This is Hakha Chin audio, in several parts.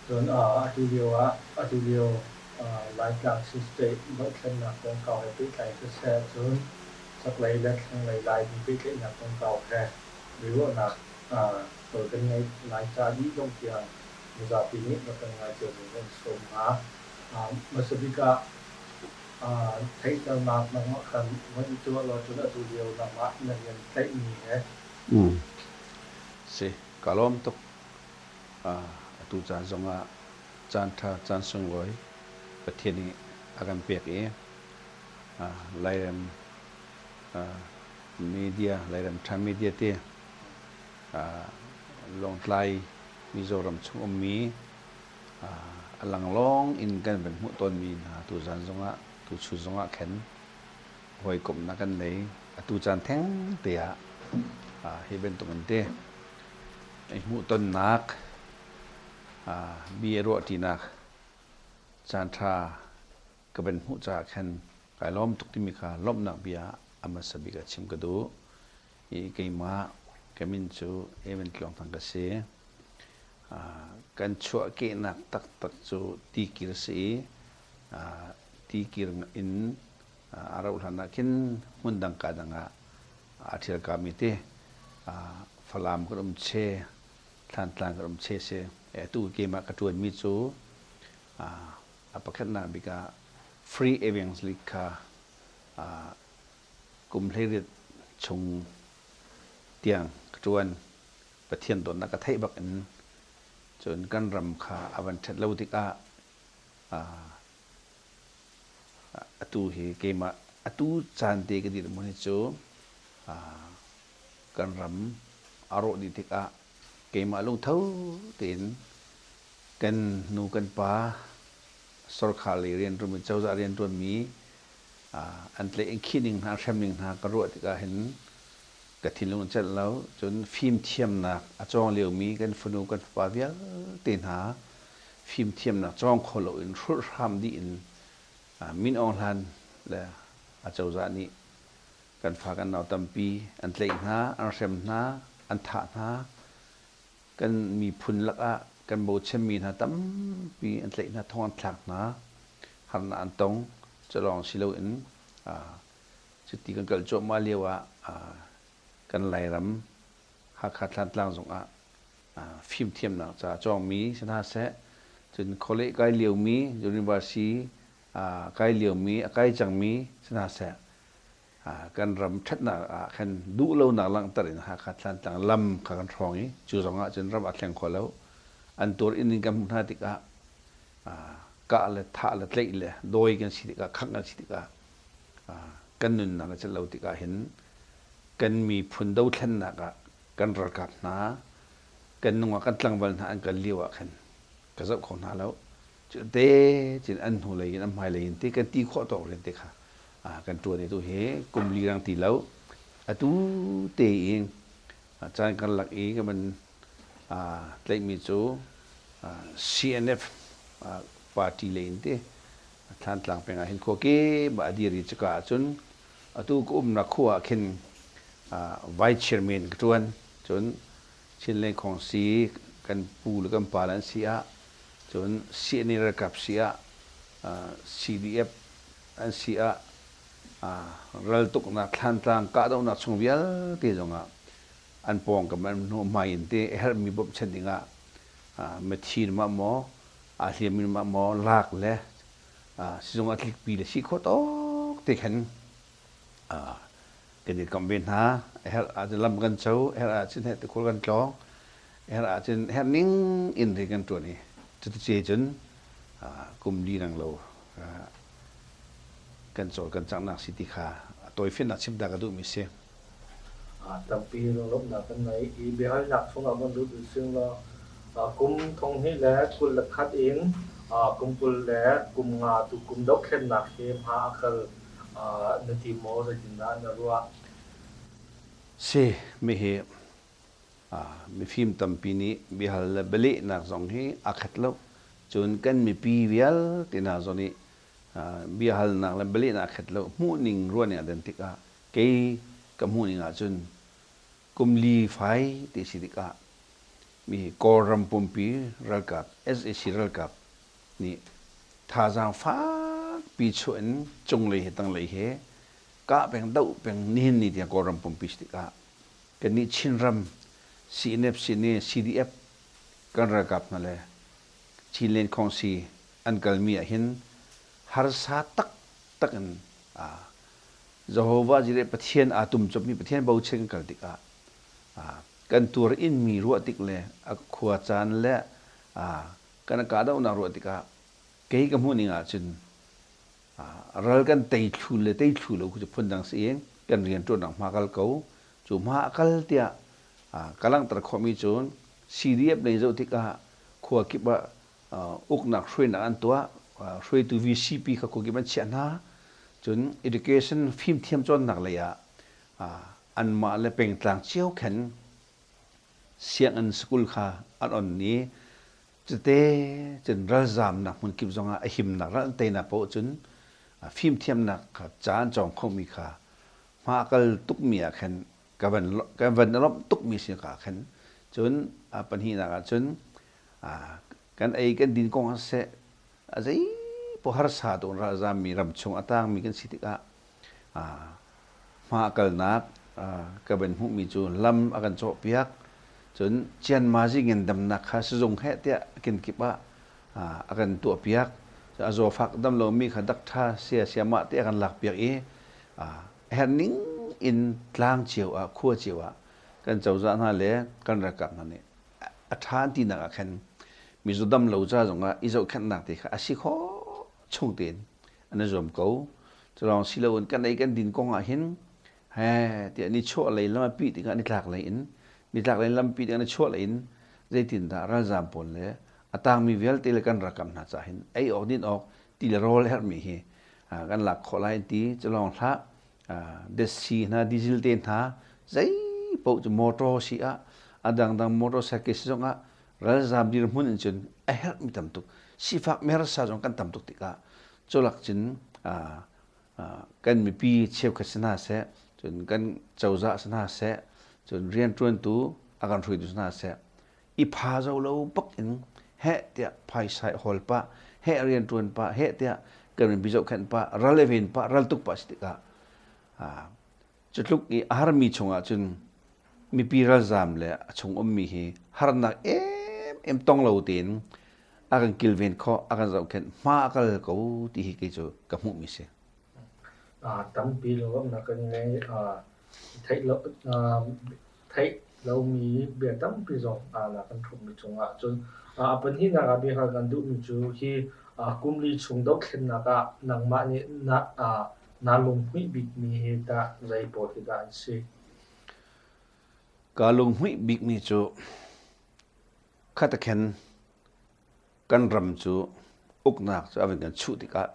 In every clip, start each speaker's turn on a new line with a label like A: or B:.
A: Cun atu lio ah atu lio Laitlang Chin State dohthlennak kongkau he pehtlai siseh, cun chaklei le thlanglei Laimi pehtlaihnak kongkau he biaruahnak tawi kan ngeih lai ca dih dongh tiang mizapi nih rak kan ngai cio ding kan sawm hna. Hmasa bik ah theihternak nangmah khan van i tuah law cun atu lio nangmah na rian tlaihmi he.
B: Si, ka lawm tuk. Atu caan zongah caanṭha caan sunglawi Pathian nih a kan pek i Lairam media, Lairam ṭha media te Lawngtlai Mizoram chung ummi a langlawng in kan van hmuh tawnmi hna tuzaan zongah tuchun zongah khan hawikomhnak kan nei. Atu caan theng te ah hi bantuk in te i hmuhtonnak bia ruahṭinak caanṭha ka van hmuh caah khan kai lawm tuk timi kha lawmhnak bia a hmasa bik ah chim ka duh. I keimah ka min cu Evan Tluang Thang ka si. Kan chuahkehnak taktak cu Tikir si i Tikir in a rauh hlan ah khin hmundang ka dang ah aa ṭhialkami te Falam kan um che, Thlantlang kan um che si. Atu keimah ka ṭuanmi cu a pakhatnak bik ah Free Evangelist kha kum 18 chung tiang ka ṭuan. Pathian dawtnak ka theih bak in cun kan ram kha a van ṭhat lo tikah Atu hi keimah atu caan te ka dirhmun hi cu kan ram a rawh dih tikah keimah lungtho tein kan nu kan pa sorkhar lei rianṭuanmi cozah rianṭuanmi an tlaih in khih ning hna hrem ning hna ka ruah tikah hin ka thinlung a celh lo. Cun fimthiamnak a cawng liomi kan fanu kan fapa vialte hna fimthiamnak cawng kho loin hrulhhram dih in Min Aung Hlaing le a cozah nih kan fa kan nau tampi an tlaih hna, an hrem hna, an thah hna. Kan miphun lakah kan bochanmi hna tampi an tlaih hna, thong an thlak hna, harnak an tong. Cu lawng si loin cuti kan kal cuahmah lio ah kan Lairam Hakha Thlantlang zongah fimthiamnak ca cawngmi si hna seh, cun college kai liomi, university kai liomi, a kai cangmi si hna seh, kan ram ṭhatnak ah khan duhlonak langhter in Hakha Thlantlang lam kha kan hrawng i cu zongah cun ram a thleng kho lo. An tur inn in kan hmuh hna tikah kah le thah le tlaih le dawi kan si tikah khangh kan si tikah kan nunnak a celh lo tikah hin kan miphun dothlennak ah kan ralkap hna kan nungak kan tlangval hna an kal lio ah khan ka zoh kho hna lo. Cu te cun an hnu lei in an hmai lei in ti kan ti khawh tawk rian te kha kan ṭuan i tu hi kum li rang ti lo atu te in caan karlak i kan van tlaihmi cu CNF party lei in ti Thlantlang peng ah hin khua ke ba a dir i cuka ah cun atu ka umnak khua ah khin vice chairman ka ṭuan. Cun Chinlei Khawngsi kan pu le kan pa le an si ah cun CNA ralkap si ah CDF an si ah raltuknak Thlantlang kahdohnak chung vialte zongah an pawngkam an hnu hmai in te a herhmi bawmhchanh dingah mithi mah maw aa hliammi mah maw lak le sizung a tlikpi le si khawh tawk te khan kan i komh ve hna. A herh ahcun lam kan co, a herh ahcun heh tikhur kan tlawng, a herh ahcun herh ning in rian kan ṭuan i cuti cun kum li rang lo kan cawl kan canghnak si ti kha a tawifiannak chim ta ka duhmi si.
A: Tampi lunglawmhnak kan ngei i biahalnak chungah van lut using law kum 2021 in kum 25 tu kum dohthlennak hi hma a kal na ti maw, zeitindah na ruah?
B: Si, mihi mifim tampi nih biahal le bialehnak zong hi aa khat lo. Cun kan mipi vialte hna zong nih biahalnak le bialehnak aa khat lo. Hmuhning ruahning a dan tikah kei ka hmuhning ahcun kum li fai ti si tikah. Mi Kawlram pumpi ralkap sac ralkap nih thazaang fakpi chuah in cunglei he tanglei he kah peng doh peng nihin ni tiang Kawlram pumpi si tikah kannih Chinram CNF CNA CDF kan ralkap hna le Chinland Khawngsi an kalmi ah hin harsa taktak in Jehovah Jireh Pathian aa tum copmi Pathian bochan kan kal tikah kan tuar inmi ruah tik le a khua caan le kan kahdohnak ruah tikah kei ka hmuh ning ahcun ral kan tei thlu le tei thlu lo khu cu phundang si i kan rianṭuannak hma kal ko cu hma a kal tiah ka langhter khawhmi cu CDF lei zoh tikah khua kip ah uknak hruainak an tuah hruaitu VCP kha khua kip an chiah hna cun education fimthiam cawnnak lei ah anmah le pengtlang cio khan sianginn school kha an on i cute cun ralzaamnak hmunkip zongah a himnak ral an teinak paoh cun fimthiamnak kha ca an cawng khomi kha hma a kal tukmi ah khan ka van ka van a lawmh tukmi si ka khan cun a pahnihnak ah cun kan ei kan din kong ah siseh a zei paoh harsa tuk ralzaammi ram chung a tangmi kan si tikah hma kalnak ka van hmuhmi cu lam a kan cawhpiak cun cianmazi ngandamnak kha sizung heh tiah kinkip ah a kan tuahpiak a zawfak dam lomi kha dakṭha sia siamah te a kan lakpiak i a herh ning in tlang cio ah khua cio ah kan cozah hna le kan ralkap hna nih a ṭha an tinak ah khan mizaw dam lo ca zongah i zohkhenhnak te kha a si khawh chung tein an i zuam ko. Cu lawng si loin kan ei kan din kong ah hin he tiah nichuah lei lam a pih tikah nitlak lei in nitlak lei lampi tikah nichuah lei in zeitindah ralzaam pawl le a tangmi vialte le kan rakam hna caah hin ei awk din awk ti le rawl herhmi hi kan lak khawh lai ti cu lawng hlah desi hna diesel te hna zei paoh cu motor si ah a dangdang motorcycle si zongah ralzaam dirhmun in cun a herhmi tam tuk sifak mersa zong kan tam tuk tikah culak cun kan mipi cheukhat si hna seh cun kan cozah si hna seh cun rianṭuantu a kan hruaitu si hna seh i pha zo lo bak in heh tiah phaisa i hawl pah heh rianṭuan pah heh tiah kan mipi zohkhenh pah ral i ven pah ral tuk pah si tikah Cu tluk i a harmi chungah cun mipi ralzaam le a chung ummi hi harnak emem tong lo tein a kan kilven khawh, a kan zohkhenh, hma a kal ko ti hi kei cu ka hmuhmi si.
A: Tampi lawmhnak kan ngei. Theih lo, theih lomi bia tampi zong na kan ṭhumhmi cungah cun a pahnihnak ah biahal kan duhmi cu hi kum li chung dothlennak ah nangmah nih na Naa lunghmuih bikmi hi tah zei pawl hi dah an si?
B: Kaa lunghmuih bikmi cu khatakhen kan ram cu uknak cu a van kan chuh tikah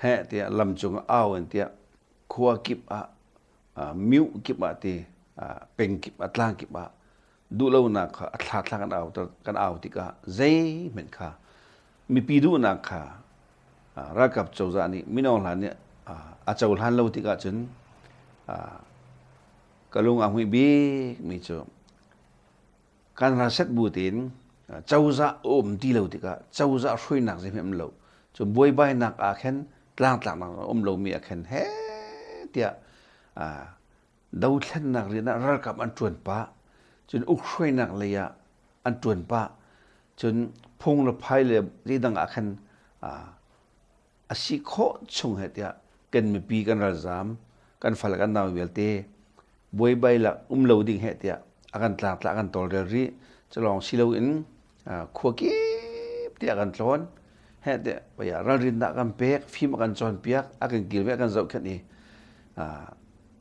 B: heh tiah lam cung au in tiah khua kip ah myu kip ah ti peng kip ah tlang kip ah duhlonak kha a thla thla kan au kan au tikah zeihmanh kha mipi duhnak kha ralkap cozah nih mino hlan nih a cohlan lo tikah cun ka lung a hmuih bik mi cu kan ralset bu tein cozah a um ti lo tikah cozah hruainak zeihmanh um lo cu buaibainak ah khan tlangtlaknak a um lomi ah khan he tiah dothlennak rian ah ralkap an ṭuan pah cun ukhruainak lei ah an ṭuan pah cun phung le phai le zeidang ah khan a si khawh chung he tiah kan mipi kan ralzaam kan fal kan nau vialte buaibai lak um lo ding he tiah a kan tlangtla a kan tawlrel rih culawng si loin khua kip tiah kan tlawn he tiah ralrinnak kan pek fim a kan cawnpiak a kan kilve a kan zohkhenh i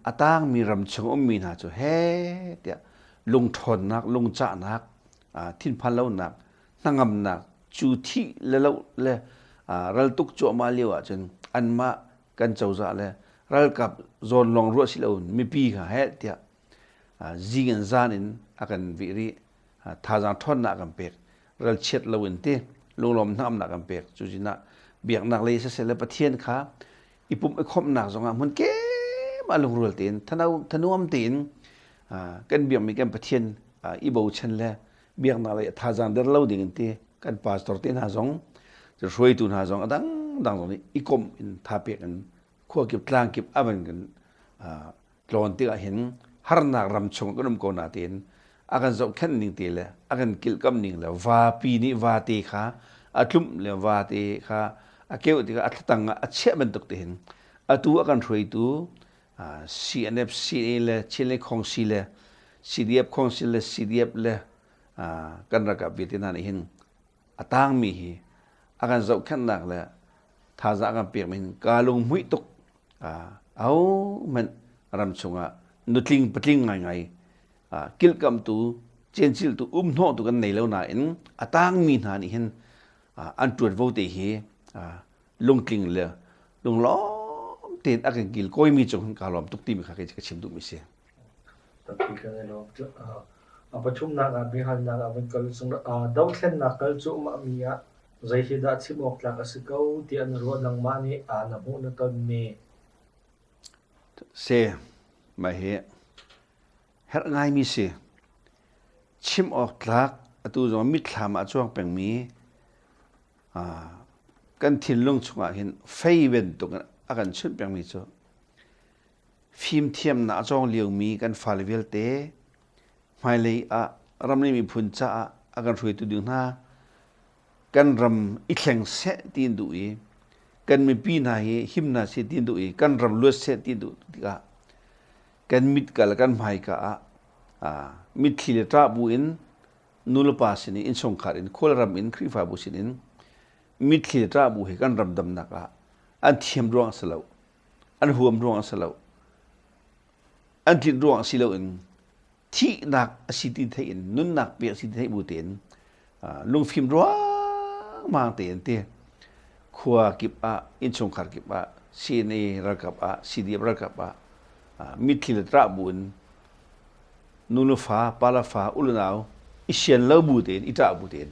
B: a tangmi ram chung ummi hna cu he tiah lungṭhawnnak lungcahnak thinphan lonak hnangamnak cu thih le loh le raltuk cuahmah lio ahcun anmah kan cozah le ralkap zawn lawng ruah si loin mipi kha he tiah zing in zan in a kan vih rih thazaang ṭhawnnak a kan pek ralchiat loin ti lunglawm hnangamnak kan pek cu cinah biaknak lei siseh le Pathian kha i pumh i khawmhnak zongah hmun kem ah lungrual tein thanuam tein kan biakmi kan Pathian i bochan le Biaknak lei thazaang der lo ding in ti kan pastor te hna zong, hruaitu hna zong a dangdang zong nih i komh in tha pek in khua kip tlang kip a van kan tlawn tikah hin harnak ram chung kan um ko na tein a kan zohkhenh ning te le a kan kilhkamh ning le vapi nih vate kha a tlumh le vate kha a keuh tikah a thlatang ah a chiah bantuk te hin atu a kan hruaitu CNF CNA le Chinlei Khongsi le CDF Khongsi le CDF le kan ralkap vialte hna nih hin a tangmi hi a kan zohkhenhnak le thazaang a kan pekmi hin kaa lunghmuih tuk. Ahohmanh ram chungah nutling patling ngaingai kilhkamhtu cenciltu umhnawhtu kan nei lo nain a tangmi hna nih hin an ṭuanvo te hi lungtling le lunglawm tein a kan kilkawimi cung hin kaa lawm tuk timi kha kei ka chim duhmi si.
A: Tampi kan i lawm. A pathumnak ah biahalnak ah van kal using dothlennak kal cuahmahmi ah zei hi dah chim awk tlak a si ko tiah na ruah nangmah nih na hmuh na tonmi?
B: Si, mah hi herh ngaimi si. Chim awk tlak atu zong mitthlam ah a cuang pengmi kan thinlung chungah hin fei bantuk in a kan chunh pengmi cu fimthiamnak a cawng liomi kan fale vialte hmailei ah ram le miphun caah a kan hruaitu ding hna kan ram i thleng seh ti an duh i kan mipi hna hi him hna seh ti an duh i kan ram luat seh ti an duh tikah kan mit ka le kan hmaika ah mitthli le ṭah bu in nulepa sin in innchungkhar in khualram in Khrihfabu sin in mitthli le ṭah bu he kan ram damnak ah an thiam ruang a si lo an huam ruang a si lo an tlinh ruang si loin thihnak a si ti theih in nunnak pek a si ti theih bu tein lungfim ruangmang tein ti khua kip ah innchungkhar kip ah CNA ralkap ah CDF ralkap ah mitthli le ṭah bu in nu le fa pa le fa u le nau i sian lo bu tein i ṭah bu tein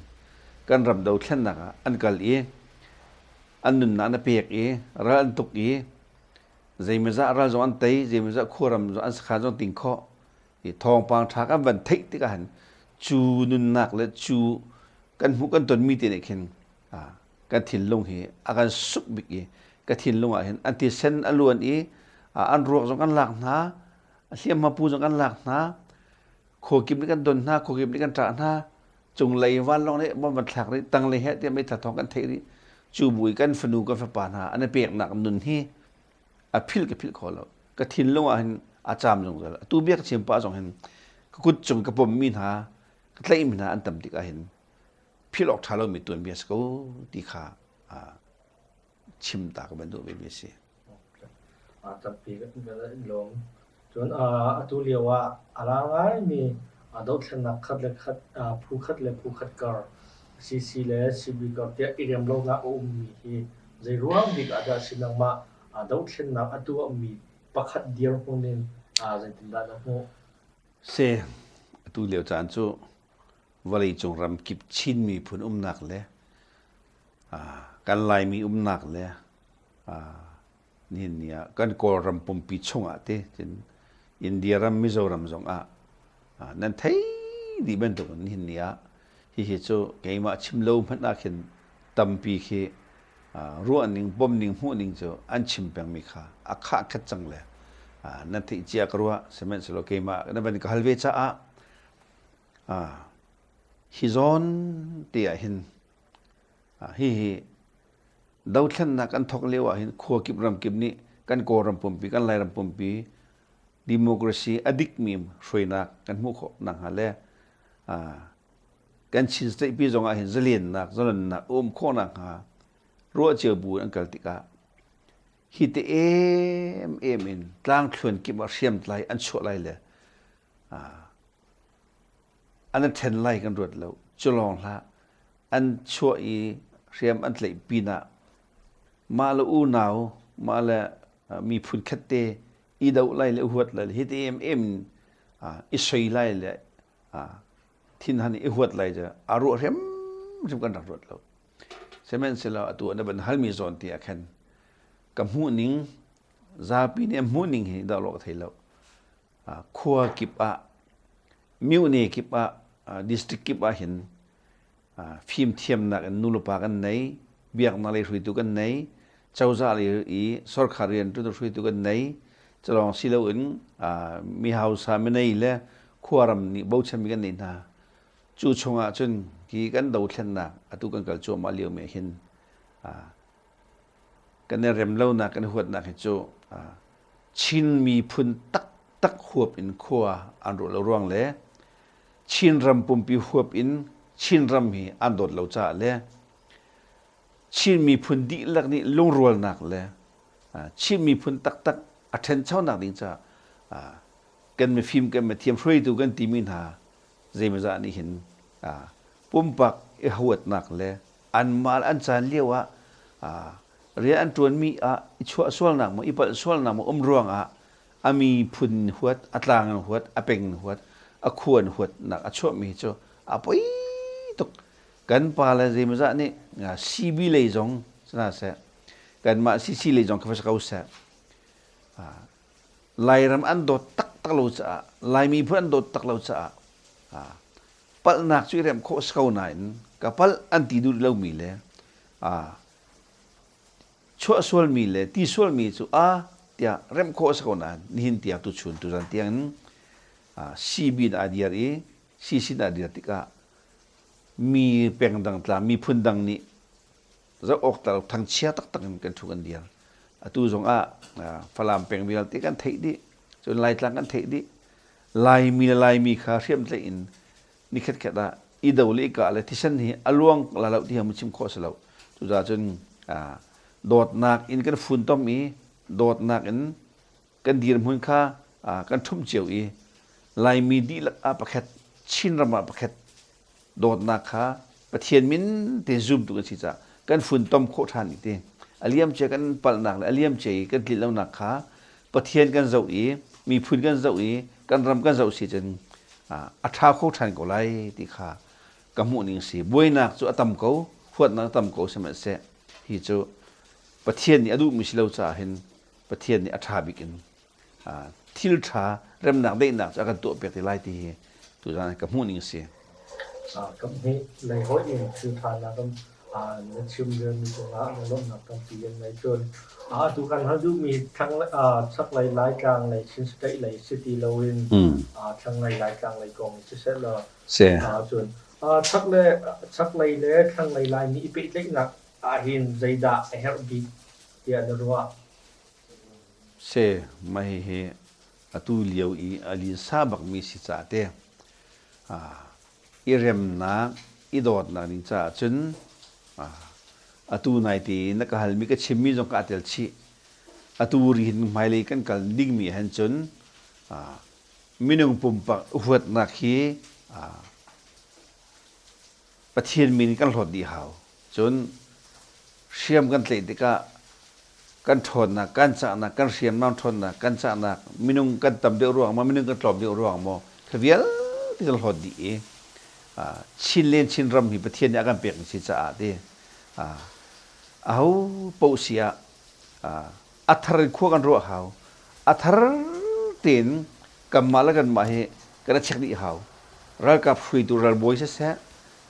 B: kan ram dothlennak ah an kal i an nunnak na pek i ral an tuk i zeimawzah ral zong an tei zeimawzah khuaram zong an sakhan zong ting khawh i thawngpang ṭha kan van theih tikah hin cu nunnak le cu kan hmuh kan tonmi te nih khin kan thinlung hi a kan suk bik i ka thinlung ah hin an thisen a luan i an ruak zong kan lak hna hliamhma pu zong kan lak hna khuakip nih kan don hna khuakip nih kan ṭah hna cunglei vanlawng nih bom van thlak rih tanglei he tiah meithal thawng kan theih rih cu bu i kan fanu kan fapa hna an i peknak nun hi a philh ka philh kho lo ka thinlung ah hin a caam zungzal atu bia ka chim pah zong hin ka kut cung ka pommi hna ka tlaihmi hna an tam tik ah hin philh awk ṭha lomi tuanbia si ko ti kha chim ta ka van duh ve mi a si.
A: Tampi kan in lawm. Cun atu lio ah a lar ngaimi dothlennak khat le khat, phu khat le phu khat kar, CC le CB kar tiah i rem lonak a ummi hi zei ruang bik ah dah si nangmah dothlennak a tuahmi pakhat dirhmun in zeitindah na hmuh?
B: Si, atu lio caan cu vawleicung ramkip Chin miphun umnak le kan Laimi umnak le nihin ni ah kan Kawlram pumpi chungah te cun India ram Mizoram zong ah nan thei dih bantuk in nihin ni ah hihi cu keimah chim lo hmanh ah khin tampi khi ruahning pomning hmuhning cu an chim pengmi kha a khah khat cang le nan theih cia ka ruah sihmanhsehlaw keimah na van ka hal ve caah hi zawn te ah hin hihi Dothlennak an thawk lio ahhin khua kip ram kip nih kan Kawlram pumpi, kan Lairam pumpi democracy a dikmi hruainak kan hmuh khawh nakhnga le kan Chin state pi zong ahhin zalennak, zalonnak a um khawh nakhnga ruah cio bu an kal tikah hi te emem in tlangthluan kip ah hriamtlai an chuah lai le an i ṭhen lai kan ruat lo. Cu lawng hlah an chuah i hriam an tlaih pinah mah le unau mah le miphun khat te i doh lai le huat lai le hi te emem in i soi lai le thinhan i huat lai cu a ruah hrimhrim kan rak ruat lo. Sihmanhsehlaw atu na van halmi zawn te ah khan ka hmuhning zapi nih an hmuhning hi dah lawh ka thei lo. Khua kip ah myone kip ah District kip ah hin fimthiamnak in nulepa kan nei, biaknak lei hruaitu kan nei, cozah lei i sorkhar rianṭuan hruaitu kan nei. Culawng si loin mi hausa minei le khuaram nih bochanmi kan nei hna. Cu chungah cun hi kan dothlennak atu kan kal cuahmah liomi ah hin kan i rem lonak kan huatnak hi cu Chin miphun taktak huap in khua an ruah lo ruang le Chinram pumpi huap in Chinram hi an dawt lo caah le Chin miphun dihlak nih lungrualnak le Chin miphun taktak a ṭhenchonak ding caah kan mifim kan mithiam hruaitu kan timi hna zeimawzah nih hin pumpak i huatnak le anmah an caan lio ah rian an ṭuanmi ah i chuah sualnak maw i palh sualnak maw um ruangah a miphun huat, a tlang in huat, a peng in huat, a khua in huatnak a chuahmi hi cu a poi tuk. Kan pa le zeimawzah nih CB lei zong sana seh, kanmah CC lei zong kha va ko seh. Lairam an dawt taktak lo caah, Lai miphun an dawt tak lo caah palhnak cu i remh khawh si ko nain ka palh an ti duh lomi le chuah sualmi le ti sualmi cu a tiah remh khawh a si ko nain nihin tiang tuchun tuzan tiang in CB in aa diar i CC in aa diar tikah mi peng dang tla miphun dang nih zoh awk tal thangchia taktak in kan thu kan diar. Atu zong ah Falam peng vialte kan theih dih, cun Laitlang kan theih dih. Laimi le Laimi kha hriamtlaih in nikhat khat ah i do le i kah le thisen hi a luang la lo ti mu chim khawh si lo. Cucaah cun dawtnak in kan funtom i dawtnak in kan dirhmun kha kan ṭhumh cio i Laimi dihlak ah pakhat, Chinram ah pakhat dawtnak kha Pathian min te zumtu kan si caah kan funtom khawh ṭhan i ti. A liamcia kan palhnak le a liamcia i kan tlinh lonak kha Pathian kan zoh i miphun kan zoh i kan ram kan zoh si cun a ṭha kho ṭhan ko lai ti kha ka hmuh ning si. Buainak cu a tam ko, huatnak a tam ko sihmanhseh hi cu Pathian nih a duhmi si lo caah hin Pathian nih a ṭha bik in thil ṭha remnak daihnak cu a kan tuahpiak te lai ti hi tuzaan ka hmuh ning a si.
A: Kam hnih lei hoih in thil ṭha na kan na chim relmi cungah na lawmhnak tampi kan ngei. Cun atu kan hal duhmi thlang chaklei Laitlang lei Chin State lei si ti loin thlanglei Laitlang lei kong siseh law cun chaklei le thlanglei Laimi i pehtlaihnak ahhin zeidah a herh bik tiah na ruah?
B: Se mah hihi atu lio i a linsa bakmi si caah te i remnak i dawtnak ding caah cun atu naite na ka halmi ka chimmi zong ka tel chih. Atu rihin hmailei kan kal dingmi han cun minung pumpak huatnak hi Pathian min kan hlawt dih hau. Cun hriam kan tlaih tikah kan ṭhawnnak, kan cahnak, kan hriamnam ṭhawnnak, kan cahnak, minung kan tam deuh ruang maw, minung kan tlawm deuh ruang maw, kha vialte kan hlawt dih i Chin len Chin ram hi Pathian nih a kan pekmi si caah ti aho paoh si ah a thar in khua kan ruah hau. A thar tein kanmah le kanmah hi kan i check dih hau. Ralkap hruaitu ralbawi siseh,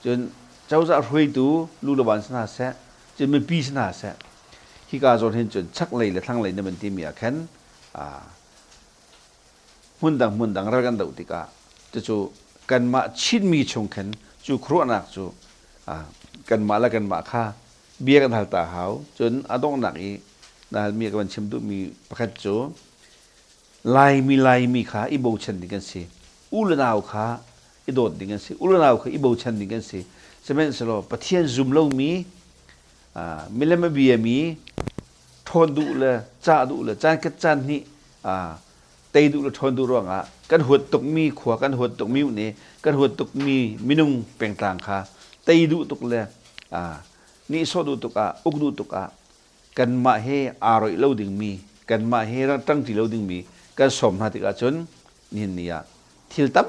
B: cun cozah hruaitu luloban si hna seh, cun mipi si hna seh, hika zawn hin cun chaklei le thlanglei na van timi ah khan hmundang hmundang ral kan doh tikah cucu kanmah Chinmi chung khan cu khuaruahnak cu kanmah le kanmah kha bia kan hal ta hau. Cun a donghnak i na halmi ka van chim duhmi pakhat cu Laimi Laimi kha i bochan ding kan si. U le nau kha i dawt ding kan si. U le nau kha i bochan ding kan si. Sihmanhsehlaw Pathian zum lomi milem a biami ṭhawn duh le cah duh le caan khat caan hnih tei duh le ṭhawn duh ruangah kan huat tukmi khua kan huat tukmi nih kan huat tukmi minung pengtlang kha tei duh tuk le nihsawh duh tuk ah uk duh tuk ah kanmah he aa roih lo dingmi kanmah he ṭangṭi lo dingmi kan sawm hna tikah cun nihin ni ah thil tam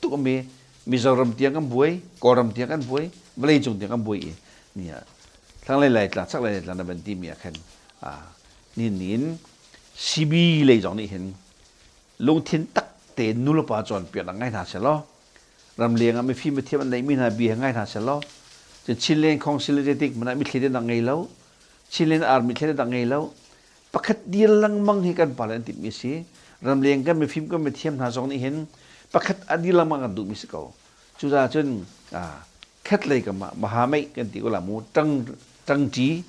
B: tuk um i Mizoram tiang kan buai, Kawlram tiang kan buai, vawleicung tiang kan buai i ni ah thlanglei Laitlang, chaklei Laitlang na van timi ah khan nihin ni in CB lei zong nih hin lungthin tak tein nulepa cawnpiaknak ngai hna seh law. Ramleng ah mifim mithiam an neihmi hna bia ngai hna selaw cun Chinland Council le zeitik hmanh ah mitthli te dak ngei lo, Chinland Army thli te dak ngei lo. Pakhat dir lengmang hi kan pale an timhmi a si. Ramleng kan mifim kan mithiam hna zong nih hin pakhat a dir lengmang kan duhmi si ko. Cucaah cun khat lei kam ah Mahamei kan ti ko la mu ṭang ṭangṭi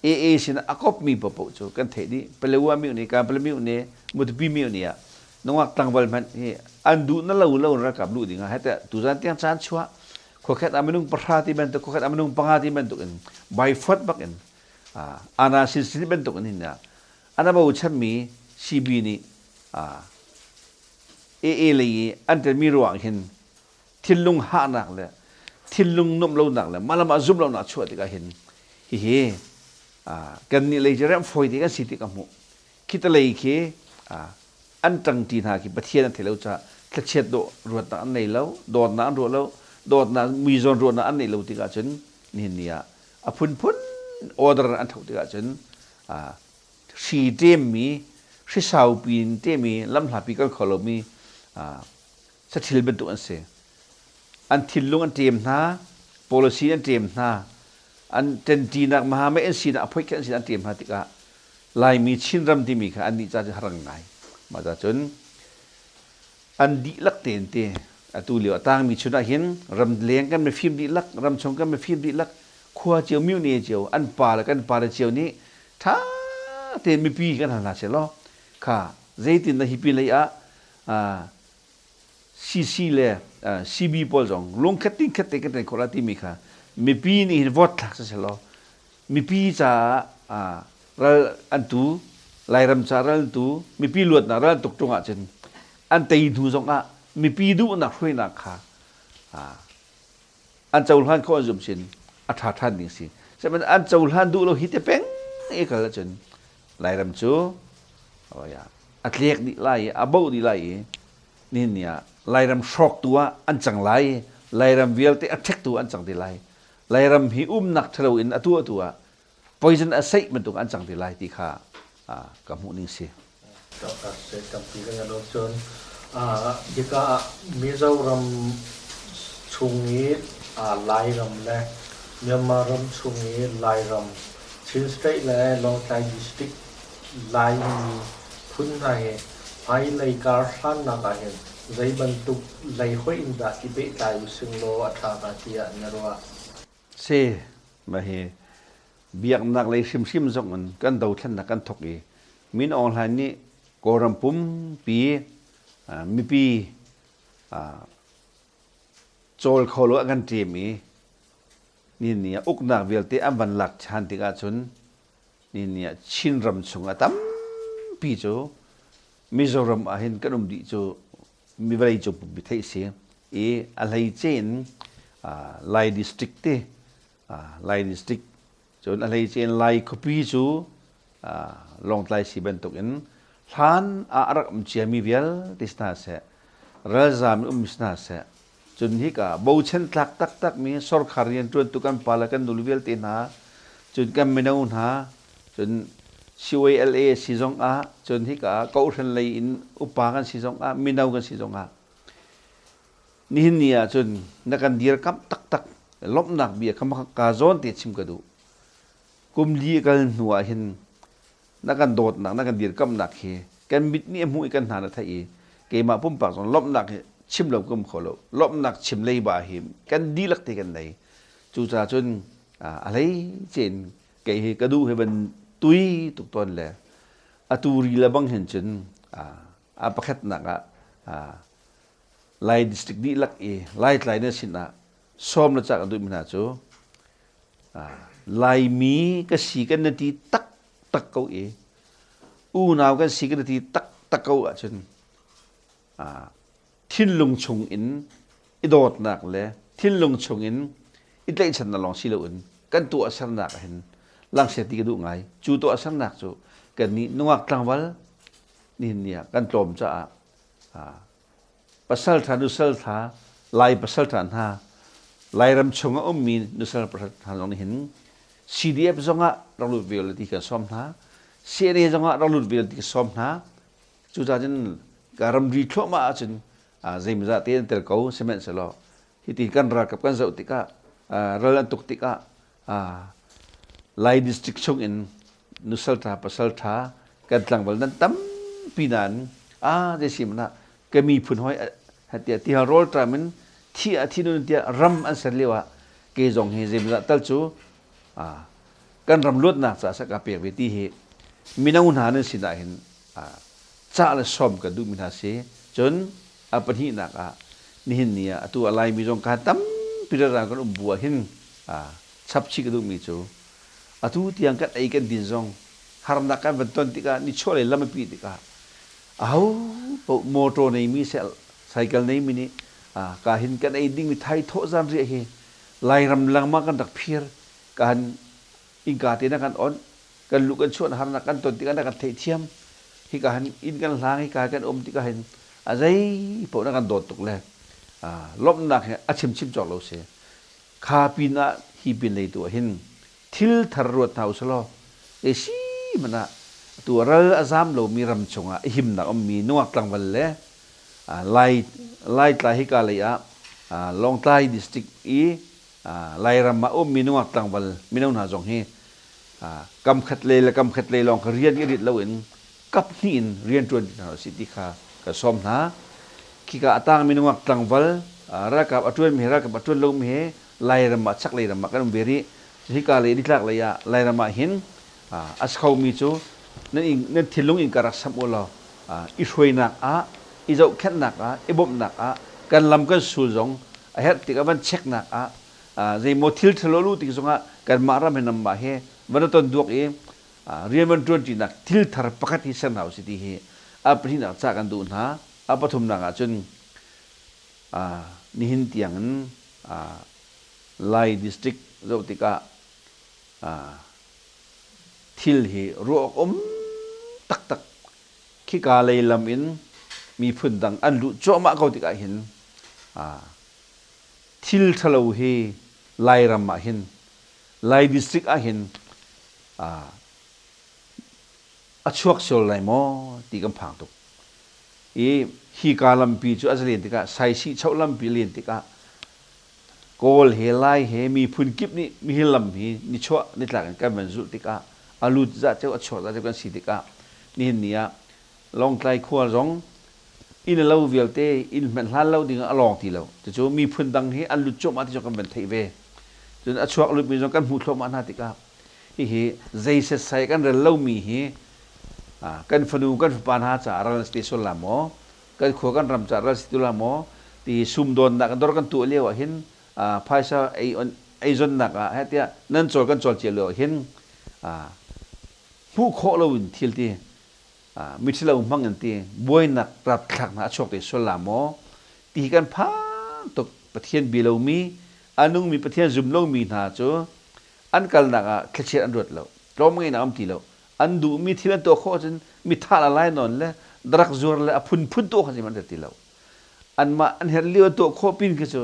B: AA sin a kopmi paohpaoh cu kan theih dih. Palewa mio nih Kanpala mio nih Matupi mio nih ah nungak tlangval hmanh hi an duh na lo lo ralkap luh ding ah hete tuzan tiang caan chuah khuakhat ah minung pahra ti bantuk khuakhat ah minung panga ti bantuk in by foot bak in ana sin sin bantuk in hin ana bochanmi CB nih AA lei i an telmi ruang hin thinlung hahnak le thinlung nuamh lonak le mah le mah zumh lonak chuah tikah hin hihi kan nih lei cu remh fawi te kan si ti ka hmuh. Khi te lei khi an ṭangṭi hna khi Pathian an thei lo caah thlachiat dawh ruatnak an nei lo, dawtnak an ruah lo, dawtnak mui zawn ruahnak an neih lo tikah cun nihin ni ah a phunphun order an thoh tikah cun hri ṭemmi, hri saupi in ṭemmi lamhlapi kal kho lomi sathil bantuk an si. An thinlung an ṭem hna, policy an ṭem hna, an ṭentinak mahamei an sinak a phoih an sinak an ṭem hna tikah Laimi Chinram timi kha annih ca cu harang ngai. Mah ca cun an dihlak tein te atu lio a tangmi chun ah hin ramleng kan mifim dihlak, ramchung kan mifim dihlak, khua cio mine cio an pa le kan pa le cio nih ṭha tein mipi kan hal hna seh law kha zeitin dah hi pin lei ah CC le CB pawl zong lungkhat tingkhat te kan ṭan khawh la timi kha mipi nih hin vote thlak siseh law mipi caah ral an tu Lairam ca ral an tu mipi luatnak ral an tuk ṭung ahcun an tei hnu zong ah mipi duhnak hruainak kha an cohlan khawh an zumh sin a ṭha ṭhan ding si. Sihmanhsehlaw an cohlan duh lo hi te peng i kal ahcun Lairam cu a tlek dih lai i a boh dih lai i nihin ni ah Lairam hrawktu ah an cang lai i Lairam vialte a ṭhektu an cang te lai. Lairam hi umnak ṭhalo in atu atu ah poison a seih bantuk an cang te lai ti kha ka hmuh ning si.
A: Tampi kan i lawm cun hika ah Mizoram chung i Lairam le Myanmar ram chung i Lairam Chin State le Lawngtlai District Laimi phun hna hi hmailei kar hlannak ah hin zei bantuk lei hoih in dah i pehtlai using law a ṭha hnga tiah na ruah?
B: Si, mah hi biaknak lei hrimhrim zong in kan dothlennak kan thawk i Min Aung Hlaing nih Kawlram pumpi mipi cawl kho lo a kan ṭem i ni ah uknak vialte an van lak ṭhan tikah cun ni ah Chinram chung a tampi cu Mizoram ah hin kan um dih cu mi vawlei cung pumpi theih si i a hleice in Lai district te Lai district cun a hleice in Lai khuapi cu Lawngtlai si bantuk in hlan ah a rak um ciami vialte si hna seh ralzaam in ummi si hna seh cun hika bochan tlak taktakmi sorkhar rianṭuantu kan pa le kan nule vialte hna cun kan mino hna cun CYLA si zong ah cun hika kohhran lei in upa kan si zong ah mino kan si zong ah nihin ni ah cun na kan dirkamh taktak lawmhnak bia kha ka zawn te chim ka duh kum li kal hnu ah hin na kan dawtnak na kan dirkamhnak hi kan mit nih a hmuh i kan hna na theih i keimah pumpak zong lawmhnak hi chim lo ka um kho lo lawmhnak chim leiba hi kan dihlak te kan nei cucaah cun a hlei cein kei hi ka duh hi van tui tuk tawn le atu ri le bang hin cun a pakhatnak ah Lai district dihlak i Laitlai na sin ah sawm le cak an duhmi hna cu Laimi ka si kan na ti taktak ko i unau kan si kan na ti taktak ko ahcun thinlung chung in i dawtnak le thinlung chung in i tlaihchannak lawng si loin kan tuahsernak ah hin langsia ti ka duh ngai. Cu tuahsernak cu kannih nungak tlangval nihin ni ah kan tlawm caah Pasalṭha nusalṭha Lai pasalṭha hna Lairam chung a ummi nusal pasalṭha zong nih hin CDF zongah rak lut ve ti kan sawm hna. CNA zongah rak lut ve ti kan sawm hna. Cucaah cun ka ramri thluahmah ahcun Zeimawzah te an tel ko. Sihmanhsehlaw hiti kan ralkap kan zoh tikah, ral an tuk tikah Lai district chung in nusal ṭha pasal ṭha kan tlangval nan tampi nain a zei si hmanh ah ka miphun hawi tiah tihal rawlṭam in thi ah thi nun tiah ram an ser lio ah kei zong hi zeimawzah tal cu kan ram luatnak caah sak ka pek ve ti hi mino hna nan sinah hin cah le sawm kan duhmi hna si. Cun a pahnihnak ah nihin ni ah atu a Laimi zong ka tampi ralrang kan um bu ah hin chapchih ka duhmi cu atu tiang kan ei kan din zong harnak kan van ton tikah nichuahlei lam a pih tikah aho paoh motor neimi seh cycle neimi nih ka hin kan ei dingmi thai thawh zan riah hi Lairam lengmang kan rak phir. Ka han innka te na kan on, kan luh kan chuah harnak kan ton tikah na kan theihthiam. Hika han inn kan hlang, hika kan um tikah hin a zei paoh na kan dawt tuk le lawmhnak hi a chimchim cawk lo si. Kha pin ah hi pin lei tu ah hin thil thar ruat hna usalaw zei si hmanh ah atu ral a zam lomi ram chungah a himnak ummi nungak tlangval le Lai Laitlai hika lei ah Lawngtlai district i Lairam ah ummi nungak tlangval mino hna zong hi kamkhat lei le kamkhat lei lawng kha rian i rit loin kap hnih in rian ṭuan ti hna usih ti kha ka sawm hna. Khika a tangmi nungak tlangval ralkap a ṭuanmi he ralkap a ṭuan lomi he Lairam ah chaklei ram ah kan um ve rih. Hika lei nitlak lei ah Lairam ah hin a si khomi cu nan nan thinlung in ka rak samh u law i hruainak ah i zohkhenhnak ah i bawmhnak ah kan lam kan sul zong a herh tik ah van checknak ah zeimaw thil ṭhalo lu tik zongah kanmah ram he namah he van ton duak i rian van ṭuanṭinak thil thar pakhat hi ser hna usih ti hi a pahnihnak ca kan duh hna. A pathumnak ah cun nihin tiang in Lai district zoh tikah thil hi ruah awk um taktak. Khika lei lam in miphun dang an luh cuahmah ko tikah hin thil ṭhalo hi Lairam ah hin, Lai district ah hin a chuak sual lai maw ti kan phang tuk. I hika lampi cu a zalen tikah, Saisih choh lampi len tikah Kawl he Lai he miphun kip nih mihi lam hi nichuah nitlak in kan van zulh tikah a lut zah ceu a chuak zah ceu kan si tikah nihin ni ah Lawngtlai khua zong inn a lo vialte inn hmanh hlan lo ding ah a lawng ti lo. Cucu miphun dang hi an lut cuahmah ti zong kan van theih ve. Cun a chuak lutmi zong kan hmuh thluahmah hna tikah hihi zei setsai kan rel lomi hi kan fanu kan fapa hna caah ral an si te sual la maw? Kan khua kan ram caah ral si tu la maw ti sumdawnnak dor kan tuah lio ah hin phaisa ei eizonnak ah he tiah nan cawl kan cawl cia lio ah hin hmuh khawh loin thil ti mithilo hmang in ti buainak rapthlak hna a chuak te sual la maw ti kan phang tuk. Pathian bi lomi a nungmi Pathian zum lomi hna cu an kalnak ah thlachiat an ruat lo, tlawm ngeinak um ti lo. An duhmi thil an tuah khawh ahcun mithah le lainawn le drug zuar le a phunphun tuah kha an ti lo. Anmah an herh lio an tuah khawh pin khi cu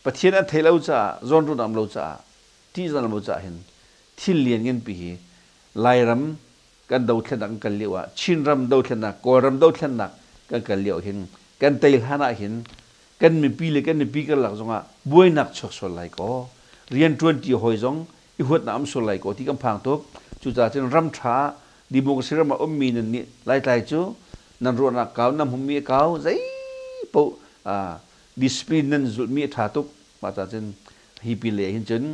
B: Pathian an theih lo caah, zawnruahnak um lo caah, ṭihzah lo caah hin thil lian nganpi hi Lairam kan dothlennak kan kal lio ah, Chinram dothlennak, Kawlram dothlennak kan kal lio hin kan tei hlan ah hin kan mipi le kan mipi karlak zongah buainak chuak sual lai kaw, rianṭuanṭi hawi zong i huatnak um sual lai kaw ti kan phang tuk. Cucaah cun ram ṭha democracy ram ah ummi nan nih Laitlai cu nan ruahnak kau, nan hmumi a kau, zei paoh discipline nan zulhmi a ṭha tuk. Mah caah cun hi pin lei ah hin cun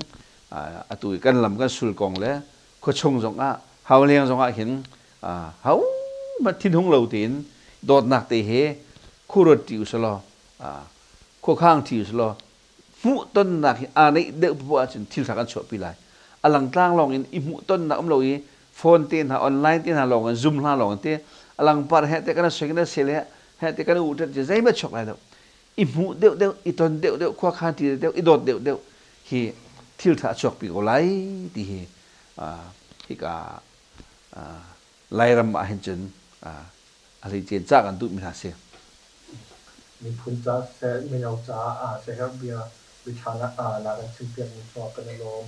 B: atu i kan lam kan sul kong le khuachung zongah hauleng zongah hin ho hmanh thinhung lo tein dawtnak te he khuaruat ṭi usalaw, khuakhang ṭi usalaw, hmuhtonnak hi aa neih deuh poah ahcun thil ṭha kan chuahpi lai. A langtlang lawng in i hmuhtonnak um lo i phone te hna, online te hna lawng in, Zoom hna lawng in te a langpar he te kan soi kan sel he he te kan u ṭet zeihmanh chuak lai lo. I hmuh deuh deuh, i ton deuh deuh, khuakhan ti deuh, i dawt deuh deuh hi thil ṭha a chuakpi ko lai ti hi hika Lairam ah hin cun a hleice ca kan duhmi hna si.
A: Miphun ca siseh, mino caah siaherh bia biaṭha na kan chimpiakmi cungah kan i lawm.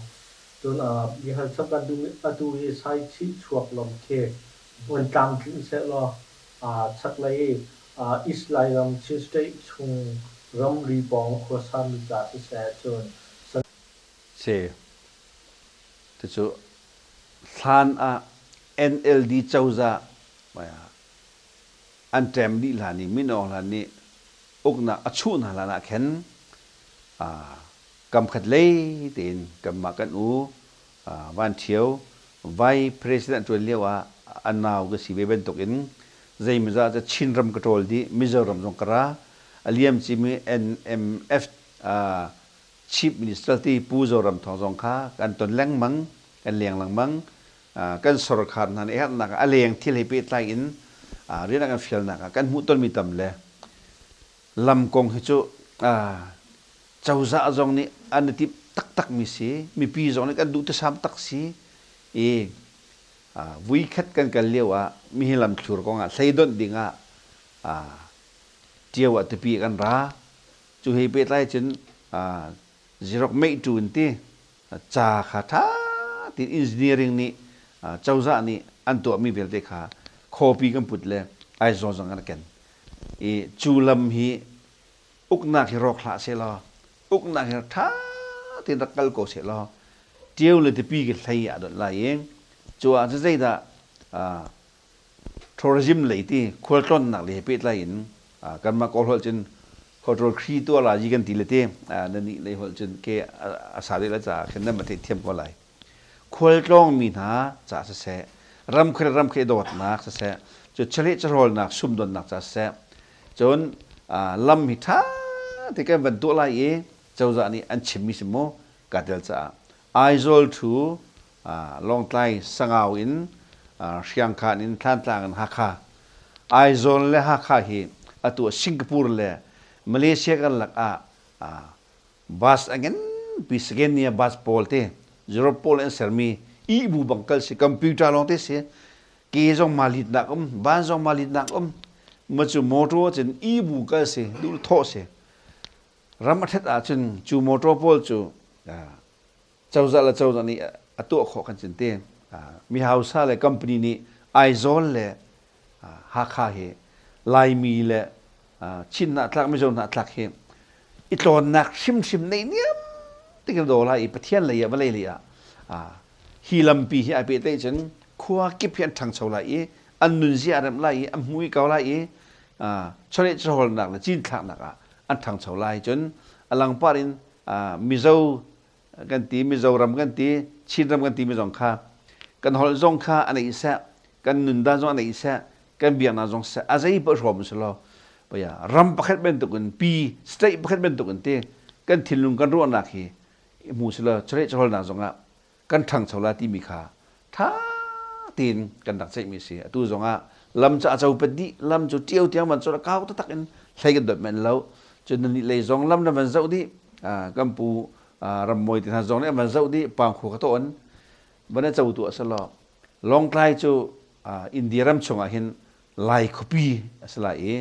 A: Cun bia hal chap kan duhmi atu hi Saichih chuak lam khi vun tlamtlinh sehlaw chaklei. East Lairam Chin State chung ramri pawng khuasami ca siseh cun
B: Si. Cucu hlan ah NLD cozah an ṭem dih hlan i Min Aung Hlaing nih uknak a chuh hna hlan ah khin kamkhat lei tein kanmah kan u Van Ṭhio Vai President ṭuan lio ah a nau ka si ve bantukin zeimawzah cu Chinram ka ṭawl dih, Mizoram zong ka ra. A liamcimi NMF Chief Minister ti Pu Zoram Thawng zong kha kan ton lengmang, kan leng lengmang. Kan sorkhar hna nih herhnak ah a leng thil he pehtlai in rian a kan fialnak ah kan hmuhtonmi tam le lam kong hi cu cozah zong nih an i timh taktakmi si, mipi zong nih kan duh tesam tak si i vuikhat kan kal lio ah mihi lamthlur kong ah hleidonh ding ah Ṭio ah tupi kan ra. Cu he pehtlai cun zirok meihtu in ti ca kha ṭha tein engineering nih cozah nih an tuahmi vialte kha copy kan put le Aizawl zong kan ken. I cu lam hi uknak hi rawk hlah sehlaw uknak hi ṭha tein rak kal ko sehlaw ṭio le tipi khi hlei ah donh lai i cu ah cun zeidah tourism lei ti khualtlawnnak lei he pehtlai in kanmah Kawl holh cun hotel khri tuah la yi kan ti le ti na nih lei holh cun ke a sa deuh la caah khin nan ma theihthiam ko lai. Khualtlawng mi hna ca siseh, ramkhel ramkhel dawtnak siseh, cu chaleh chahrawlnak sumdonnak ca siseh, cun lam hi ṭha te kan van tuah lai i cozah nih an chimmi si mu ka tel caah Aizawl thu Lawngtlai Sangau in Hriangkhan in Thlantlang in Hakha Aizawl le Hakha hi atu Singapore le Malaysia karlak ah bus a nganpi Scania bus pawl te Europe pawl an sermi ihbu bang kal si computer lawng te si ke zong ma litnak um van zong ma litnak um ma cu motor cun ihbu kal si duh thawh si ram a ṭhat ahcun cu motor pawl cu cozah le cozah nih a tuah khawh kan cin te mi hausa le company nih Aizawl le Hakha hi Laimi le Chin hnahthlak Mizo hnahthlak hi i tlawnnak hrimhrim neihniam tikin daw lai i Pathian lei ah vawlei lei ah hi lampi hi ai pehtlaih cun khua kip hi an ṭhangcho lai i an nunzia a remh lai i an hmui ko lai i chawleh chawhawlnak le cinthlaknak ah an ṭhangcho lai cun a langpar in Mizo kan ti Mizoram kan ti Chinram kan ti mi zong kha kan holh zong kha a neih seh kan nundan zong a neih seh kan biaknak zong seh a zei paoh hrawm si law paya ram pakhat bantuk in pi state pakhat bantuk in ti kan thinlung kan ruahnak hi hmu si law chawleh chawhawlnak zong ah kan ṭhangcho la timi kha ṭha tein kan rak ceihmi a si. Atu zongah lam cu a copet dih, lam cu ṭio tiang van cawt kau taktak in hlei kan dot men lo. Cun nan nih lei zong lam na van zoh dih, kan pu Rammawi te hna zong nih an van zoh dih, pangkhua ka tawn van a co tu a si lo. Lawngtlai cu India ram chungah hin Lai khuapi a si lai i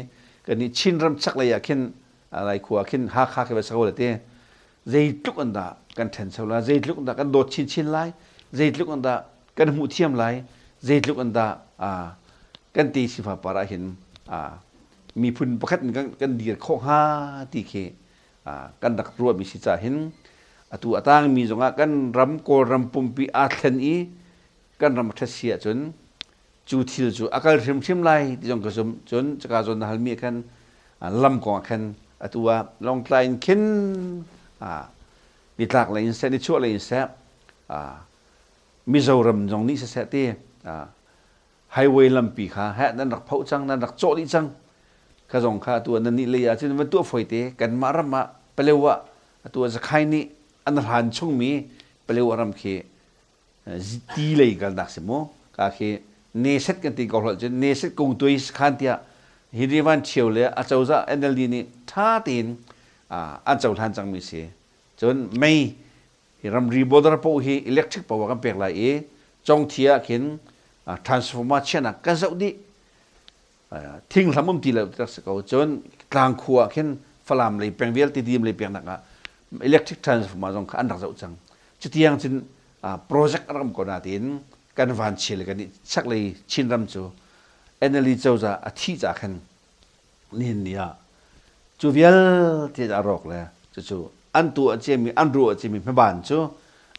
B: kan nih Chinram chaklei ah khin Lai khua khin Hakha khi va sa ko le ti zeitluk an dah kan ṭhencho lai, zeitluk an dah kan dawt chinchin lai, zeitluk an dah kan hmuh thiam lai, zeitluk an dah kan te sifa par ah hin miphun pakhat in kan dir khawh hnga ti khi kan rak ruahmi si ca hin atu a tangmi zongah kan ram Kawlram pumpi aa thlen i kan ram a ṭhat si ahcun cu thil cu a kal hrimhrim lai ti zong ka zumh. Cun caka zawn na halmi ah khan lam kong ah khan atu ah Lawngtlai in khin nitlak lei in seh nichuah lei in seh Mizoram zong nih siseh ti highway lampi kha heh nan rak phoh cang nan rak cawh dih cang kha zong kha atu nan nih lei ah cun van tuah foi te kanmah ram ah Palewa atu ah Zakhai nih an hlan chungmi Palewa ram khi ti lei kalnak si mu ka khi neset kan ti ko hlah cun neset kung tuai khan tiah hi van cheu le a cozah NLD nih tha tein an cohlan cangmi si cun mei hi ramri border poh hi electric power kan pek lai i congthi ah khin transformer chiahnak kan zoh dih Thinghlam um ti lo ti si ko. Cun tlangkhua ah khin Falam lei peng vialte Tidim lei peng nak ah electric transformer zong kha an rak zoh cang. Cutiang cun project a rak um ko natein kan van chia le kan i chaklei Chinram cu NLD cozah a thih ca khan. Nihin ni ah cu vialte a rawk le cucu an tuah ciami an ruah ciami hmaban cu